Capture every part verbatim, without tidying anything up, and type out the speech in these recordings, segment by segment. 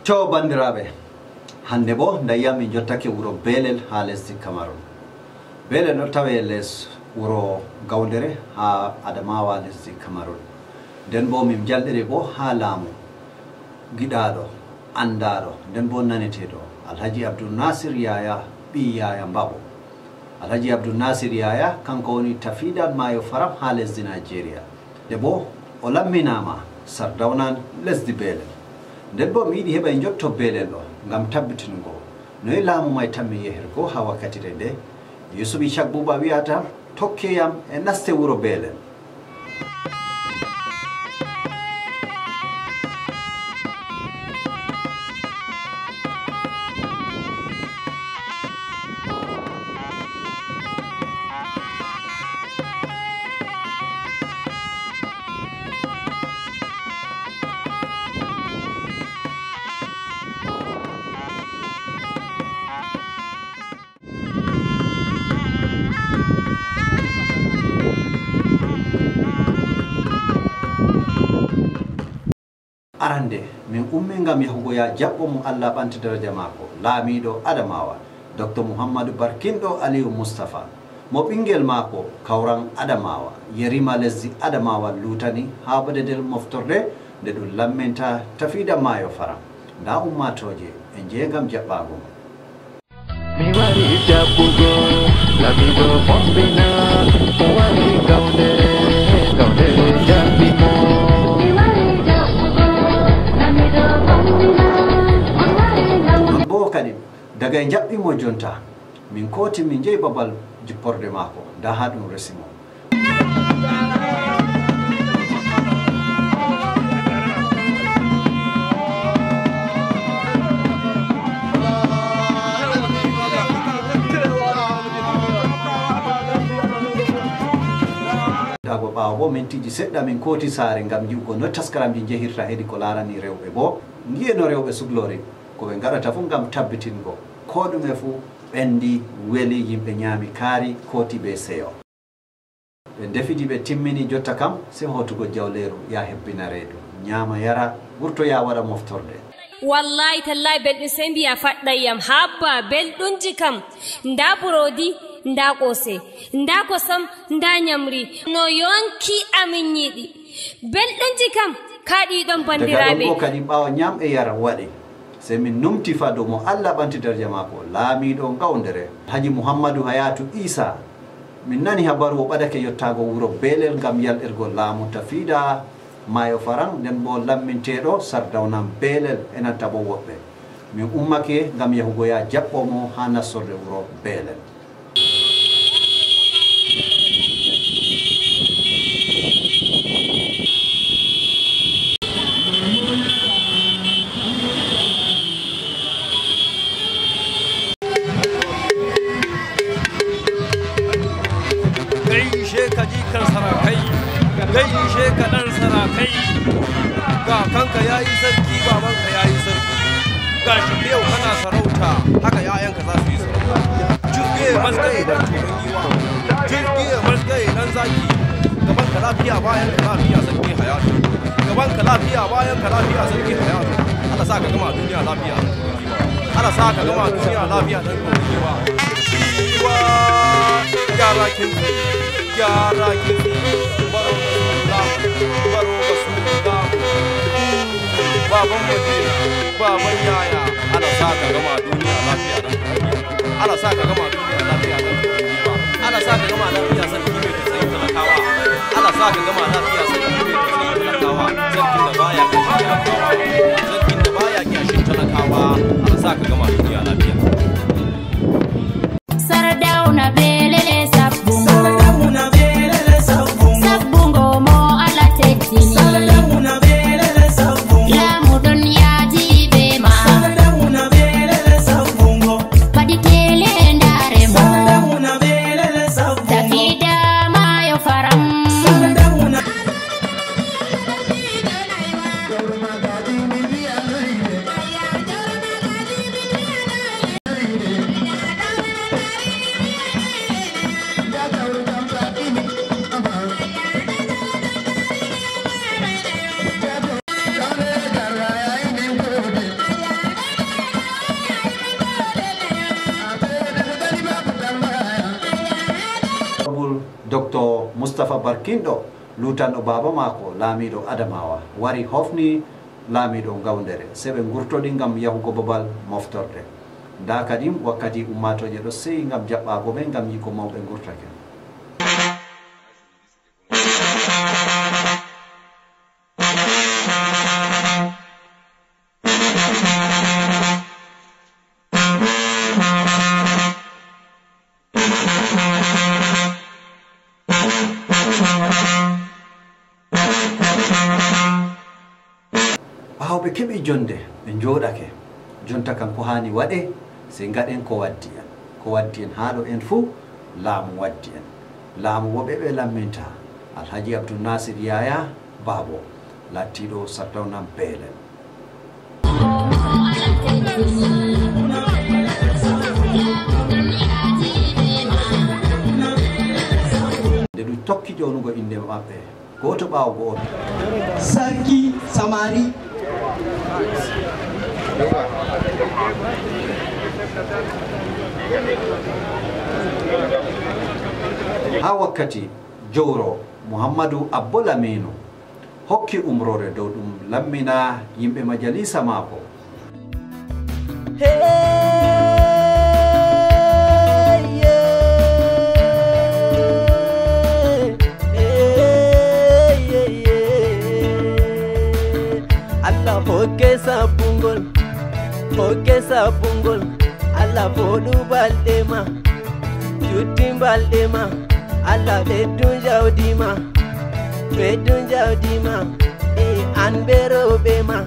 To banndiraaɓe, hannde boo ndaa min njottake wuro Beelel haa lesdi Kamarun. Beelel ɗo tawee les wuro Gawndere haa Adamawa lesdi Kamarun. Nden boo min njalɗiri boo haa laamu giɗaaɗo, anndaaɗo, nden boo naneteeɗo, Alhaji Abdul Nasir Yaya, ɓii Yaya Mbaɓo. Alhaji Abdul Nasir Yaya, kanko woni tafiiɗan maayo Faram haa lesdi Nigeria. Nde boo o lamminaama Sardawnan lesdi Beelel. Nden boo mi yiɗi heɓa en njotto Beelel ɗo ngam tabbitingo noy laamu may tammi yehirgo haa wakkatire nde. Yusufi Cak Buuba wi'ata, tokkee yam e naste wuro Beelel. Arande, min ummii ngam yahugo yaa jaɓɓo mo Allah ɓanti daraja maako, laamiiɗo Adamawa, Doktor Muhammadu Barkinɗo Aliyu Mustafa, mo ɓinngel maako Kawran Adamawa, yerima lesdi Adamawa luutani haa badadel moftorde nde ɗum lamminta tafiida maayo Faran. Ndaa ummaatooje e njehe ngam jaɓɓaago mo. Mi wari jaɓɓugo, lamiɗo fombina, mi wari gawndere, gawndere jaɓɓi mo. Mi wari jaɓɓugo, lamiɗo fombina, mi wari gawndere. Boo kadi, daga en jaɓɓi mo jonta, min kooti min njehi babal jipporde maako, ndaa haa ɗum resi mo. Dago ɓaawo boo mintiiji seɗɗa min kooti saare ngam yi'ugo no taskaramji njehirta hedi ko laarani rewɓe boo. Ngi'e no rewɓe suklori ko ɓe ngaɗata fuu ngam tabbitingo koo ɗume fuu ɓendi, weli, yimɓe nyaami kaari, kooti bee seyo. Ɓe ndefidi, ɓe timmini, jotta kam sey hootugo jawleeru, yaa hebbina reedu, nyaama yara, wurto yaa waɗa moftorde. Wallaahi tallaahi belɗum sey mbi'a faɗɗay yam. Habba belɗumji kam, ndaa buroodi, ndaa koosey, ndaa kosam, ndaa nyamri. No yonki amin yiɗi. Belɗumji kam, kaa ɗiɗon banndiraaɓe. Daga ɗon boo kadi ɓaawo nyaam e yara waɗi. Sey min numti faa dow mo Allah ɓanti daraja maako, laamiiɗo Ngawndere, Alhaji Muhammadu Hayaatu Iisa. Min nani habaru o ɓadake yottaago wuro Beelel ngam yalɗirgo laamu tafiida maayo Faran, nden boo lamminteeɗo Sardawnan Beelel e nanta boo woɗɓe. Min ummake ngam yahugo yaa jaɓɓo mo haa nastorde wuro Beelel. Gaishe ka jikan sarakai, gaishe ka ɗan sarakai. Kakanka ya yi sarki, babanka ya yi sarki. Ga shi yau kana sarauta, haka 'ya'yanka za su yi sarauta. Jirgi ya mazga ya ɗan turin giwa, jirgi ya mazga ya ɗan zaki. Gaban ka lafiya, bayan ka lafiya, sarki Hayatu. Gaban ka lafiya, bayan ka lafiya, sarki Hayatu. Allah sa ka gama duniya lafiya. Allah sa ka gama duniya lafiya, ɗan turin giwa. Giwa, gyara kintsi, gyara kintsi. Baro ka suna, baro ka suna. Baban Madina, baban yaya. Allah sa ka gama duniya lafiya, ɗan turin giwa. Allah sa ka gama duniya lafiya, ɗan turin giwa. Allah sa ka gama lafiya, sarki mai tausayin talakawa. Allah sa ka gama lafiya, sarki mai tausayin talakawa. Sarkin da baya kyashin talakawa. Sarkin da baya kyashin talakawa. Allah sa ka gama duniya lafiya. Sardauna Beelel e sabbungo. Sardauna Beelel e sabbungo. Sabbungo mo Allah teddini. Sardauna Beelel e sabbungo. Laamu ɗon yaaji bee ma. Sardauna Beelel e sabbungo. Waɗi teele ndaare mo. Sardauna Beelel e sabbungo. Tafiida maayo Faram. Sardauna. Doktor Mustapha Barkinɗo, luutanɗo baaba maako, laamiiɗo Adamawa, wari hofni laamiiɗo Ngawndere, sey ɓe ngurtodi ngam yahugo babal moftorde. Ndaa kadin wakkati ummaatooje ɗo seyi ngam jaɓɓaago ɓe, ngam yi'go mawɓe ngurtake. Ɓaawo ɓe keɓi jonde, ɓe njooɗake. Jonta kam ko haani waɗee, sey ngaɗen ko waddi en. Ko waddi en haa ɗo en fuu, laamu waddi en. Laamu wo ɓe ɓe lamminta, Alhaji Abdul Nasir Yaya Baabo, laattiiɗo Sardauna Beelel. Nde ɗum tokki ƴoonugo innde maɓɓe, gooto ɓaawo gooto. Sarki Samari. Haa wakkati jowro Muhammadu Abbo Laminu hokki umroore dow ɗum lammina yimɓe majalisa maako. Hey, yeah. Hey, yeah, yeah. Allah hokke sabbungol, hokke sabbungol. Allah fooɗu balɗe ma, jutti balɗe ma. Allah ɓeddu jawdi ma, ɓeddu jawdi ma. E an ɓe rewɓe ma,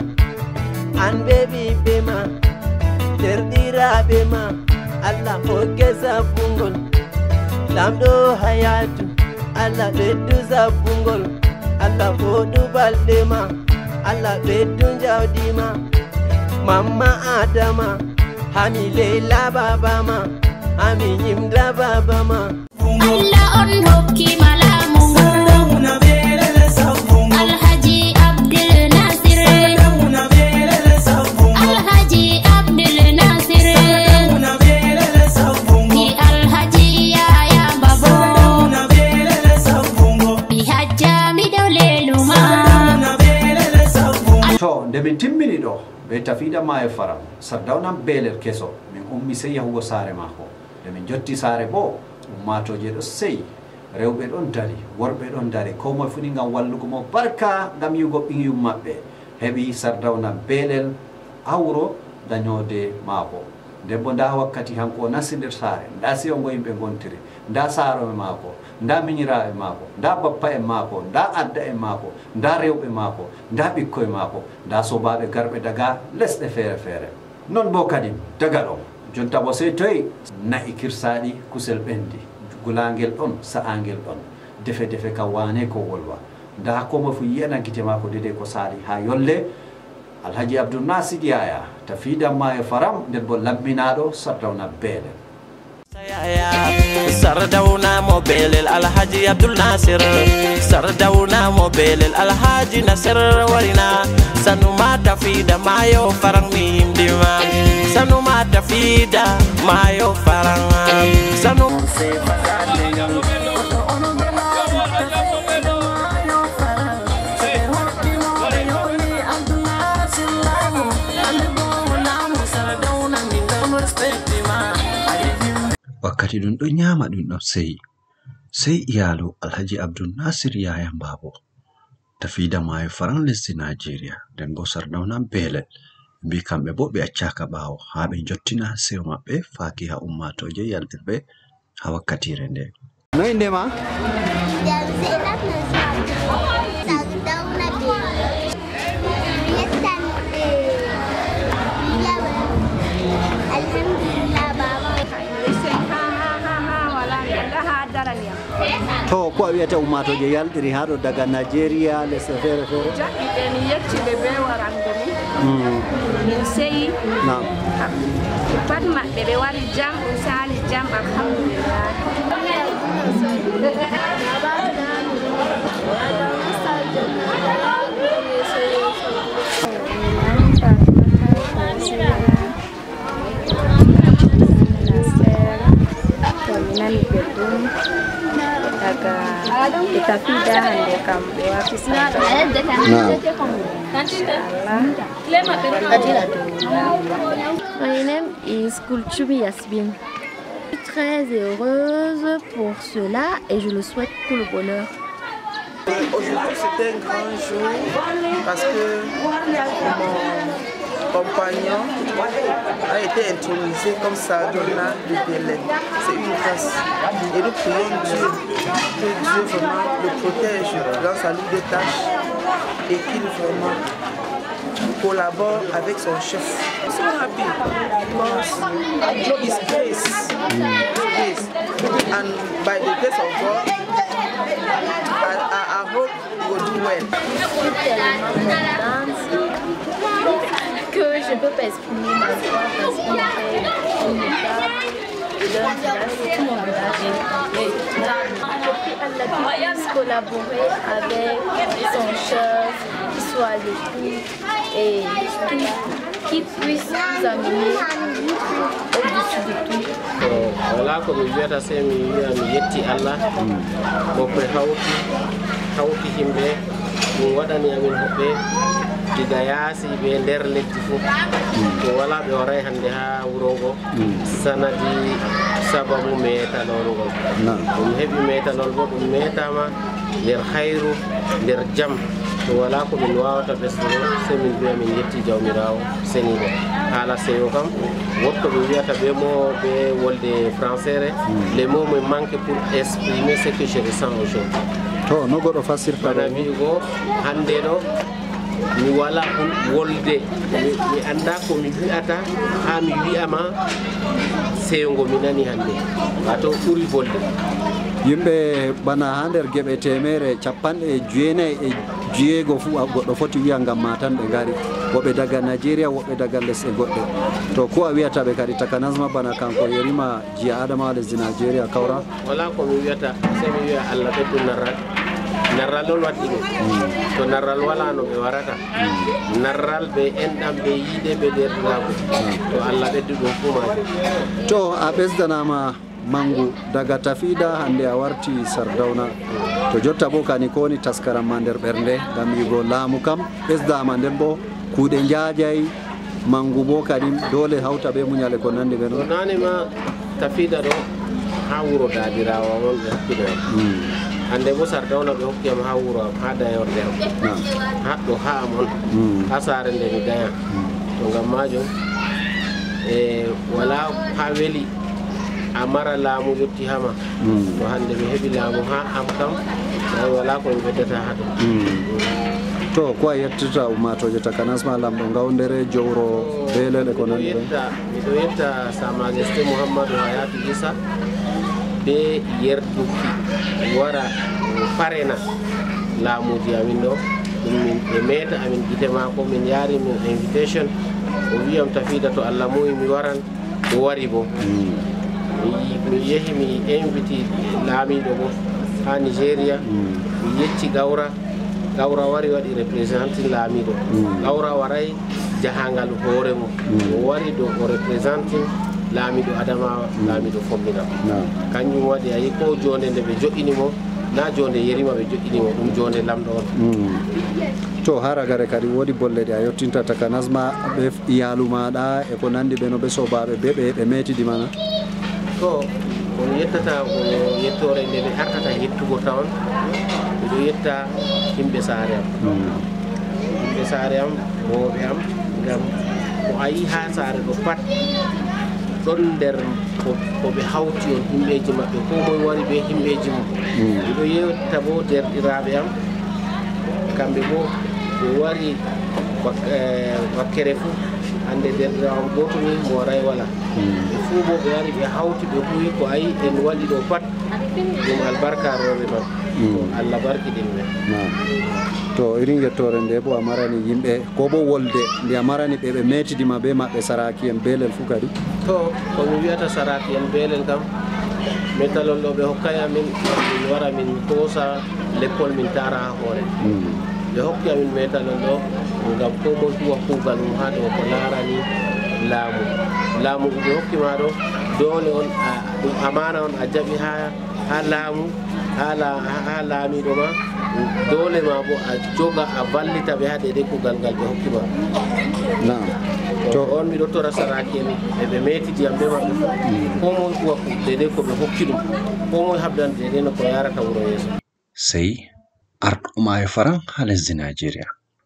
an ɓe ɓiɓɓe ma, derɗiraaɓe ma. Allah hokke sabbungol. Laamɗo hayatu, Allah ɓeddu sabbungol. Allah fooɗu balɗe ma, Allah ɓeddu jawdi ma. Mamma Adama, haa mi leyla baaba ma, haa mi yimda baaba ma. Allah on hokki ma laamu. Alhaji Abdul Nasir. Alhaji Abdul Nasir. Ki Alhaji Yaya Babo. Mi hajja mi ɗo leluma. To, nde min timmini ɗo, be Tafida Maayo Faram, Sardauna Beelel keso, min ummi sey yahugo saare maako. Nde min njotti saare boo, ummaatooje ɗo seyi, rewɓe ɗon dari, worɓe ɗon dari, koo moy fuu ni ngam wallugo mo barka ngam yi'ugo ɓinngel maɓɓe. Heɓi Sardauna Beelel awro danyoode maako. Nden boo ndaa wakkati hanko o nasti nder saare, ndaa seyo ngo yimɓe ngontiri, ndaa saarooɓe maako, ndaa minyiraaɓe maako, ndaa bappa'en maako, ndaa adda'en maako, ndaa rewɓe maako, ndaa ɓikkoy maako, ndaa soobaaɓe garɓe daga lesɗe feere-feere. Non boo kadi, daga ɗon, jonta boo sey toy? Na'i kirsaaɗi, kusel ɓenndi, gulaangel ɗon, sa'aangel ɗon. Defe-defe ka waane ko wolwa. Ndaa koo moy fuu yi'ana gite maako deydey ko saali haa yolnde. Alhaji Abdul Nasir Yaya, Tafida Maayo Faram, nden boo lamminaaɗo Sardauna Beelel. Sardawna mo Beelel Alhaji Abdul Nasir. Sardawna mo Beelel Alhaji Nasir warina. Sanuma Tafida Maayo Faram mi yimdima. Sanuma Tafida Maayo Faram. Sanu. Wakkati ɗum ɗon nyaama, ɗum ɗon seyi. Sey iyaalu Alhaji Abdul Nasir Yaya Baabo, Tafida Maayo Faran lesdi Naajeeriya, nden boo Sardauna Beelel, mbii kamɓe boo ɓe accaaka ɓaawo, haa ɓe njottina seyo maɓɓe faaki haa ummaatooje yaltirɓe haa wakkatiire nde. No innde ma? Jam Zainab no Sardauna Beelel. Mi yettan ɓe. Alhamdulillah, baaba. Haa, haa, haa, haa, wala mi annda haa darani am. To, ko a wiyata ummaatooje yaltiri haa ɗo daga Nigeria, lesɗe feere feere? Jaɓɓiiɓe, mi yetti ɓe bee warango mi. Mm. Min seyi. Naam. Pat maɓɓe ɓe wari jam, ɗum saali jam, alhamdulillah. Nasir, to mi nani belɗum, daga Tafida hannde kam ɓe waati sargal. Naam. Inchallah. My name is Kulthum Yasmine. Je suis très heureuse pour cela et je le souhaite tout le bonheur. Aujourd'hui, c'est un grand jour parce que mon compagnon a été intronisé comme Sardauna de Bélé. C'est une grâce. Et nous prions Dieu, que Dieu vraiment le protège dans sa lourde tâche et qu'il vraiment collabore avec son chef. I'm so happy because it's grace. It's grace. And by the grace of God, I, I, I hope you will do well. Je suis tellement contente que je peux pas exprimer ma joie parce qu'on fait une table. Tout mon village est content. Je prie Allah qu'il puisse collaborer avec son chef, qu'il soit à l'écoute et qu'il, qu'il puisse nous amener au-dessus de tout. Ko walaa ko mi wiyata, sey mi wiya mi yetti Allah, mo ko hawti, hawti yimɓe, ɗum waɗani amin hoɓɓe diga yaasi ɓe nder leddi fof. Ko walaa ɓe waray hannde haa wuro ngo. Sanadi sababu meetalol ngol. Naam. Ɗum heɓi meetalol bo, ɗum meetaama nder hayru, nder jam. To walaa ko min waawata ɓesdude, sey min mbiya min yetti Jawmiraawo seniiɗo. Haala seyo kam, woɗɓe ɓe wiyata ɓe mo ɓe wolde françere, les mots me manquent pour exprimer ce que je ressens aujourd'hui. To, no goɗɗo fassirta ɗo? Bana wi'ugo, hannde ɗo, mi wala wolde, mi, mi annda ko mi wi'ata, haa mi wi'a ma seyo ngo mi nani hannde, wato ɓuri volde. Yimɓe bana haa nder geɓe teemeɗɗe capanɗe jeenayi e jeego fuu, a, goɗɗo foti wi'a ngam ma tan ɓe ngari. Woɓɓe daga Nigeria, woɓɓe daga lesɗe goɗɗe. To, ko a wi'ata ɓe kadi, takanas ma bana kanko Yerima, Jiya Adamawa lesdi Nigeria, Kawra? Walaa ko mi wi'ata, sey mi wi'a Allah ɓeddu narral. Narral on waddi ɗum. To narral walaa no ɓe warata. Narral ɓe enɗam, ɓe yiide, ɓe deerɗiraaku. To Allah ɓeddu ɗum fuu maajum. To a ɓesdanaama mangu daga Tafida, hannde a warti Sardawna. To jotta bo kani ko woni taskaram ma nder ɓernde ngam yi'ugo laamu kam ɓesdaama, nden bo kuuɗe njaajay, mangu bo kadi doole hawta be munyal e ko nandi be non. To nane ma Tafida ɗo, haa wuro daadirawo am on ɓe hokkino yam. Mm. Hannde bo Sardawna ɓe hokki yam haa wuro am, haa dayorde am. Naam. Haa ɗo haa am on, mm, haa saare nde mi daya. Mm. To ngam maajum, e, walaa haa weli a mara laamu yotti haa ma. Mm. To hannde mi heɓi laamu haa am kam, ay, walaa ko mi ɓeddata haa ɗo. Mm. To, ko a yettirta ummaatooje, takanas ma Laamɗo Ngawndere, Jowro, Beelel e ko nanndi ɗon? Miɗo yetta, miɗo yetta Sa Majesté Mouhamadou Hayatou Issa be yerduki wara parena laamuuji amin ɗo. Ɗum min, ɓe meeta amin gite maako, min yaari mo invitation. O wi'am, Tafida, to Allah muuyi mi waran. O wari bo. Mm. Mi, mi yehi, mi inviti laamiiɗo bo haa Nigeria. Mm. Mi yecci Gawra. Gawra wari, waɗi representin laamiiɗo. Mm. Gawra waray jahangal hoore mum. Mm. O wari dow o representin laamiiɗo Adamawa, mm, laamiiɗo Fombina. Naam. Kanjum waɗi a yi ko joonde nde ɓe jo'ini mo, na joonde Yerima ɓe jo'ini mo, ɗum joonde Laamɗo on. Mm. To, haa ragare kadi woodi bolle ɗe a yottinta takanas ma ɓe iyaalu maaɗa e ko nanndi ɓe, no ɓe soobaaɓe be ɓe, ɓe meetidi ma na? To, ko mi yettata ko yettoore nde mi artata yettugo tawon. Miɗo yetta yimɓe saare am. Mm. Yimɓe saare am, mawɓe am, ngam ko a yi haa saare ɗo pat ɗon nder ko, ko ɓe hawti on, yimɓeeji maɓɓe, koo moy wari be yimɓeeji mum. Mm. Miɗo yetta bo deerɗiraaɓe am, kamɓe bo ɓe wari wak-, eh, wakkere fuu. Hannde deerɗiraawo am gooto ni mo waray walaa. Mm. Ɓe fuu bo ɓe wari, ɓe hawti, ɓe huwi ko a yi en waɗi ɗo pat. Ɗum albarka rewɓe man. Mm. To Allah barkiɗin ɓe. Naam. To irin yettoore nde bo a marani yimɓe, ko bo wolde nde a marani ɓe, ɓe meetidi ma be maɓɓe, saraaki'en Beelel fuu kadi? To, ko mi wi'ata saraaki'en Beelel kam, meetalol ɗo ɓe hokkay amin, min wara min koosa leppol min taara haa hoore. Mm. Ɓe hokki amin meetalol ɗo ngam koo moy huwa kuugal mum haa dow ko laarani laamu. Laamu ngu ɓe hokki ma ɗo, doole on a, ɗum amaana on a jaɓi haa, haa laamu, Haa la- haa laamiiɗo ma, doole ma bo a joga, a vallita ɓe haa deydey kuugal ngal ɓe hokki ma. Naam. To on miɗo tora saraaki'en, ɓe ɓe meetidi am bee maɓɓe fuu. Koo moy huwa ku- deydey ko ɓe hokki ɗum. Koo moy habdan deydey no ko yaarata wuro yeeso. Sey arɗo maayo Faran haa lesdi Naajeeriya,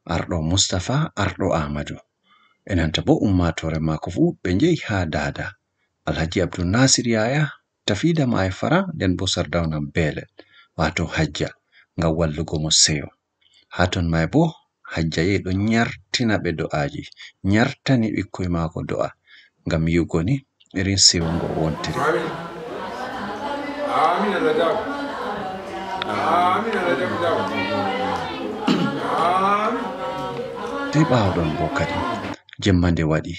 arɗo Mustapha, arɗo Aamadu, e nanta boo ummaatoore maako fuu, ɓe njehi haa daada Alhaji Abdul Naasir Yahaya, tafiida maayo Faran, nden boo Sardawna Beelel, waato Hajja, ngam wallugo mo seyo. Haa ton maayo boo, Hajja yehi ɗon nyartina ɓe do'aaji, nyartani ɓikkoy maako do'a, ngam yi'ugo ni irin seyo ngo o wontiri. Amin. Amin, Allah jaab. Amin, Allah jaab, jaab. Amin. Dey ɓaawo ɗon boo kadi, jemma nde waɗi,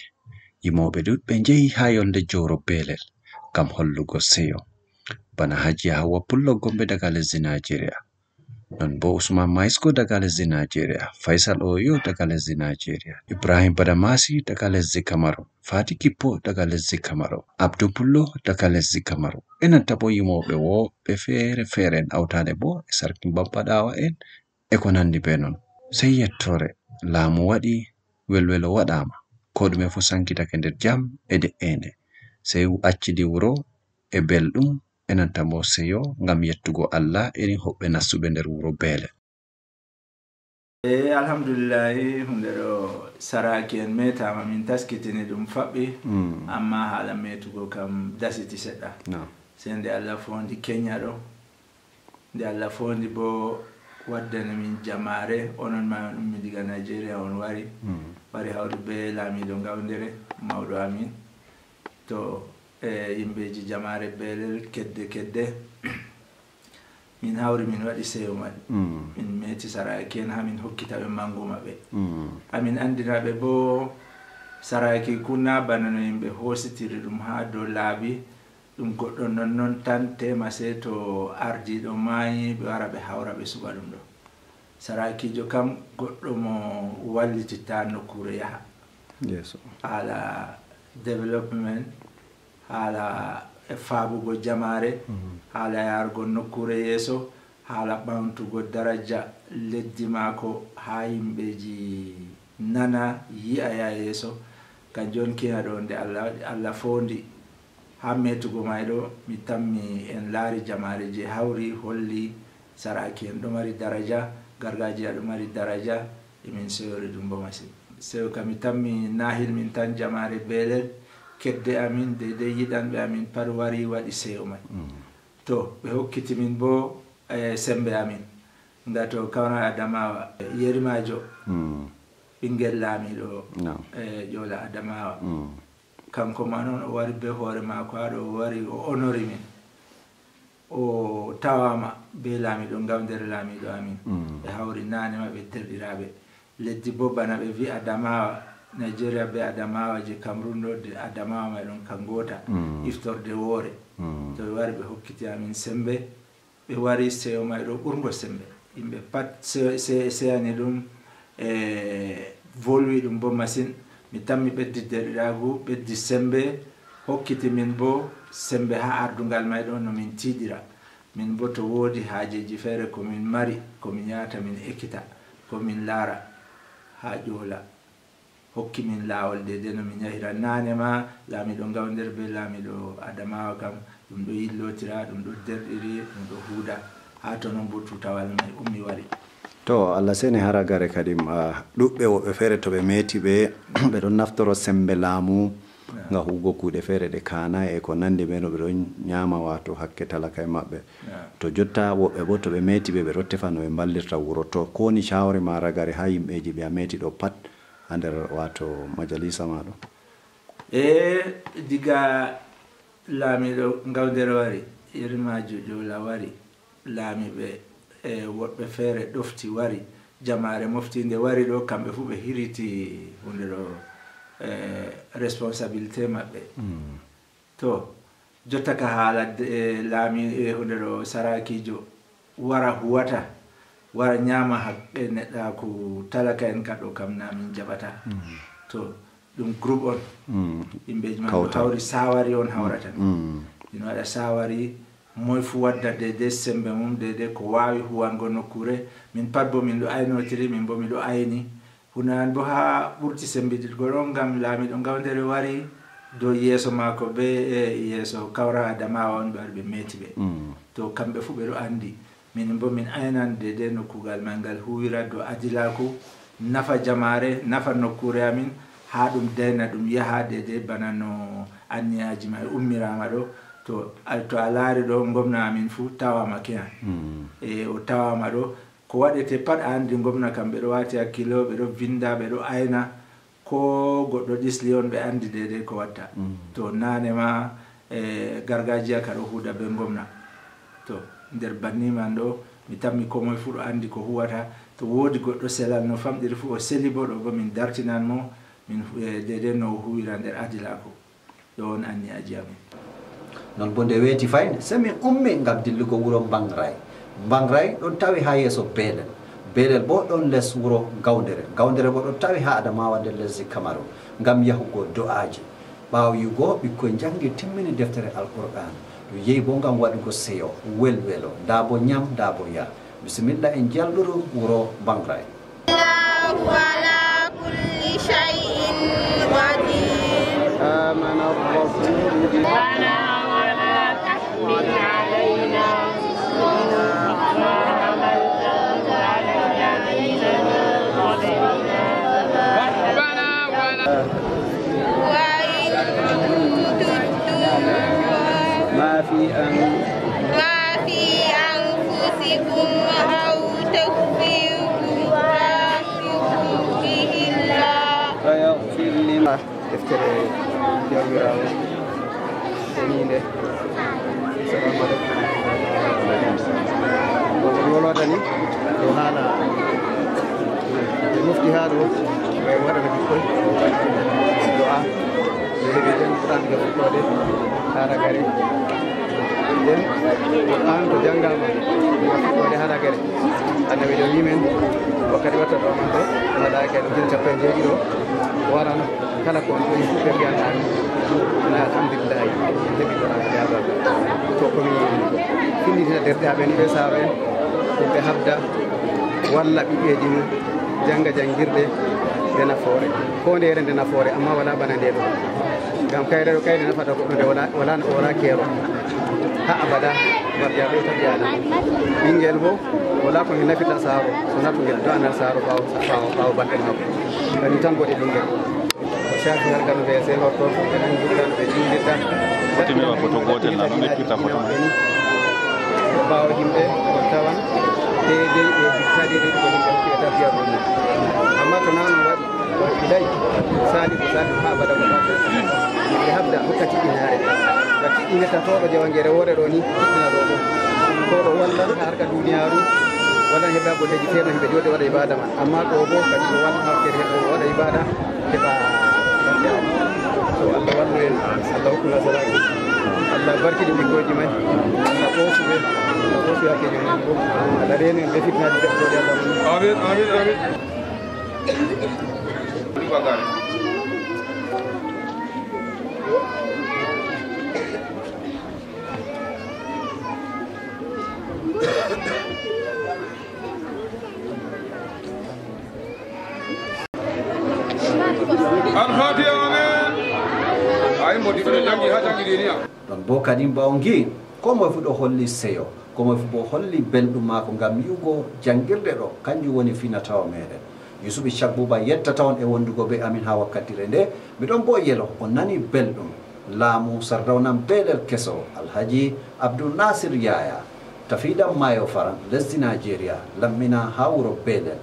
yimooɓe ɗuuɗɓe njehi haa yolnde Jooro Beelel ngam hollugo seyo. Bana Hajiya Hawwa Pullo Gombe daga lesdi Naajeeriya. Non boo Usman Maisko daga lesdi Naajeeriya, Faisal Oyo daga lesdi Naajeeriya, Ibrahim Badamasi daga lesdi Kamaru, Fati Kippo daga lesdi Kamaru, Abdu Pullo daga lesdi Kamaru, e nanta boo yimooɓe woɗɓe feere-feere en awtaade boo e sarkin Babbadawa en e ko nanndi bee non. Sey yettoore, laamu waɗi, welwelo waɗaama, koo ɗume fuu sankitake nder jam e de'eende. Sey accidi wuro e belɗum e nanta boo seyo ngam yettugo Allah irin hoɓɓe nastuɓe nder wuro Beelel. E alhamdulillahi, huunde ɗo saraaki en meetaama, min taskitini ɗum faɓɓi, ammaa haala meetugo kam dasiti seɗɗa. Sey nde Allah foondi Kenya ɗo, nde Allah foondi boo waddani min jamaare, onon maa on ummi diga Nigeria, on wari, wari hawri bee laamiiɗo Ngawdere, mawɗo amin. To, e yimɓeeji jamaare Beelel kedde kedde, min hawri min waɗi seyo man. Min meeti saraaki en haa min hokkita ɓe manngu maɓɓe. Haa min anndina ɓe boo saraaki kun naa bana no yimɓe hoositiri ɗum haa dow laabi, ɗum goɗɗo nonnon tan, teema sey to ardiiɗo maayi, ɓe wara ɓe hawra ɓe suɓa ɗum ɗo. Saraakiijo kam goɗɗo mo wallititta nokkuure yaha. Yeeso. Haala development, haala faabugo jamaare, haala yaargo nokkuure yeeso, haala ɓamtugo daraja leddi maako haa yimɓeeji nana, yi'a, yaha yeeso. Kanjum on kiya ɗo nde Allah waɗi, Allah foondi haa meetugo mayɗo, mi tammi en laari jamaare je hawri, holli saraaki en ɗo mari daraja, gargaajiya ɗo mari daraja, e min seyori ɗum bo masin. Seyo ka mi tammi naa hil min tan, jamaare Beelel, kedde amin, deydey yiɗanɓe amin pat wari waɗi seyo man. To, ɓe hokkiti min bo, eh, sembe amin. Nga to Kawna Adamawa, Yerimaajo, ɓingel laamiiɗo, eh, Ƴoola Adamawa. Kanko man on o wari be hoore maako haa ɗo, o wari o honori min. O tawaama be laamiiɗo Ngawdere, laamiiɗo amin. Ɓe hawri naane ma ɓe derɗiraaɓe. Leddi bo bana ɓe vi'a Adamawa, Nigeria be Adamawa je Cameroon ɗo, de Adamawa may ɗon ka ngoota, iftorde woore. To ɓe wari ɓe hokkiti amin sembe, ɓe wari seyo may ɗo ɓurgo sembe. Yimɓe pat se-, se-, seyani ɗum, e volwi ɗum bo masin. Mi tammi ɓeddi derɗiraagu, ɓeddi sembe, hokkiti min bo sembe haa ardungal may ɗo no min tiiɗira. Min bo to woodi haajeji feere ko min mari, ko min yahata min ekkita, ko min laara haa Ƴoola. Hokki min laawol deydey no min yahira. Naane ma, laamiiɗo Ngawdere be laamiiɗo Adamawa kam, ɗum ɗo yillotira, ɗum ɗo derɗiri, ɗum ɗo huuda. Haa to non bo tuutawal may ummi wari. To, Allah seni, haragare kadi, ah, ɗuuɗɓe woɓɓe feere to ɓe meeti ɓe, ɓe ɗon naftoro sembe laamu nga huugo kuuɗe feere ɗe kaanaay e ko nanndi bee no, ɓe ɗon nyaama, waato hakke talaka e maɓɓe. To jotta woɓɓe bo to ɓe meeti ɓe, ɓe ɗo tefa no ɓe mballirta wuro. To ko woni caawore ma ragare haa yimɓeeji ɓe a meeti ɗo pat haa nder, waato, majalisa ma ɗo? E diga laamiiɗo Ngawdere wari, Yerimaajo Ƴoola wari, laamiiɓe e woɗɓe feere ɗofti wari, jamaare moftiinde wari ɗo, kamɓe fuu ɓe hiriti huunde ɗo, e responsabilité maɓɓe. To, jotta ka haala de-, e laami-, e huunde ɗo, saraakiijo wara huwata, wara nyaama hakke neɗɗaaku talaka en ka ɗo kam na min jaɓata. To, ɗum groupe on. Yimɓeeji man ɗo hawri, saawari on hawrata. Ina waɗa saawari, Moy fu wadda deydey semmbe mum, deydey ko waawi huwango nokkuure. Min pat bo min ɗo aynotiri, min bo miɗo ayni. Hunan bo haa ɓurti semmbiɗitgo ɗon, ngam laamiiɗo Ngawdere wari dow yeeso maako be, e, yeeso Kawra Adamawa on ɓe wari ɓe meeti ɓe. To kamɓe fu ɓe ɗo anndi. Min bo min aynan deydey nokkugal may ngal huwira dow adilaaku, nafa jamaare, nafa nokkuure amin, haa ɗum dayna ɗum yaha deydey bana no anniyaaji may ummiraama ɗo. To a, to a laari ɗo, ngomna amin fu tawaama keyan. E, o tawaama ɗo. Ko waɗete pat a anndi ngomna kam ɓe ɗo waati hakkilo, ɓe ɗo vinnda, ɓe ɗo ayna. Ko goɗɗo ɗisli on ɓe anndi deydey ko watta. To naane ma, e, gargajiya ka ɗo huuda be ngomna. To nder banni man ɗo, mi tammi ko moy fu ɗo anndi ko huwata. To woodi goɗɗo selal no famɗiri fu, o seli bo ɗo bo min dartinan mo, min hu-, e, deydey no o huwira nder adilaaku. Ɗo on anniyaaji amin. Non bo nde weeti fayde, sey min ummi ngam dillugo wuro Mbangray. Mbangray ɗon tawi haa yeeso Beelel. Beelel bo ɗon les wuro Ngawdere. Ngawdere bo ɗon tawi haa Adamawa nder lesdi Kamaru ngam yahugo do'aaji. Ɓaawo yi'ugo ɓikkoy njanngi timmini deftere Alqur'aan. Ɗum yehi bo ngam waɗugo seyo, welwelo, ndaa bo nyam, ndaa bo yar. Bisimilla en jalɗuru wuro Mbangray. الله على كل شيء قدير. آمن الرسول بما ربنا ولا تحمل علينا إصرا كما حملته على الذين من قبلنا. ربنا ولا وإن تبدوا ما في أن ما في أنفسكم أو تخفوه يحاسبكم به الله. فيغفر لمن Deftere Jawmiraawo seniinde. Assalamu aleykum. Ko mi wolwata ni, ɗo haala ɓe mofti haa ɗo, ɓe waɗana ɓikkoy do'a. Ɓe heɓi janngo Qur'aan diga fuɗɗoode haa ragare. Nden Qur'aan to janngaama diga fuɗɗoode haa ragare, Annabi ɗo wi'i men, wakkati watta ɗo man ɗo, malaa'ika en jin cappanɗe jeeɗiɗo waran, kala ko on ɗon fu ɓe mbi'an amin. Na alhamdulillahi, en heɓi Qur'aan diga ɗo. To ko mi finnitina derɗiraaɓe en ɓe saaro en, ɗum ɓe habda walla ɓiɓɓeeji mum jannga janngirde nde nafoore. Ko nde yere nde nafoore, amma wala bana nde ɗo. Ngam kayre ɗo, kayre nafata goɗɗo nde wala, wala, wala keero. Haa abada, barjaaɗo o taƴi Aadama. Ɓinngel bo, wala ko ngel nafita saaro, so na to ngel do'anal saaro ɓaawo, ɓaawo, ɓaawo batte maako. Kadi tan gode ɓinngel. Ko caafi harka no ɓe sehlorto, ko ɓe nanngirta, no ɓe juulirta. Foto mi waɗa foto gootel na, no mi firta foto. Ɓaawo yimɓe, on tawan, deydey e taƴe ɗe ko yimɓe hokkirta fiya ɗum. Amma to na no waɗi, Ilay, sali ko sali, haa abada ko fadda. Ɓe habda hokka tiɗɗinaare. Ka tiɗɗine tatooɗo jawangere woore ɗo ni, tiɗɗina ɗo ɗo. Ko ɗo wallan harka duniyaaru, wallan heɓa golleeji feere, himɓe jooɗi waɗa ibaada man. Amma ɗo bo, kadi ko wallan harkere heɓa waɗa ibaada, heɓa. To Allah wallu en, Allah hokku nasaraaku. Allah barkidi ɓikkooji may. Allah ɓoosu ɓe, Allah ɓoosu hakkeeji mum fof. Allah reenu en ɓe fitnaaji jaɓɓooɗi Allah mum. Amin, amin, amin. Alfatiha, amin. Ay, mo di ko jangi ha jangi diniya. Ɗon boo kadi, ɓaawo ngi, koo moy fuu ɗo holli seyo, koo moy fuu boo holli belɗum maako ngam yi'ugo janngirde ɗo, kanjum woni finatawa meeɗen. Yusufi Cagbuba yettata on e wondugo bee amin haa wakkatire nde. Mi ɗon boo yelo on nani belɗum. Laamu Sardawnan Beelel keso, Alhaji Abdul Nasir Yaya, tafiiɗam maayo Faran, lesdi Naajeeriya, lamminaa haa wuro Beelel.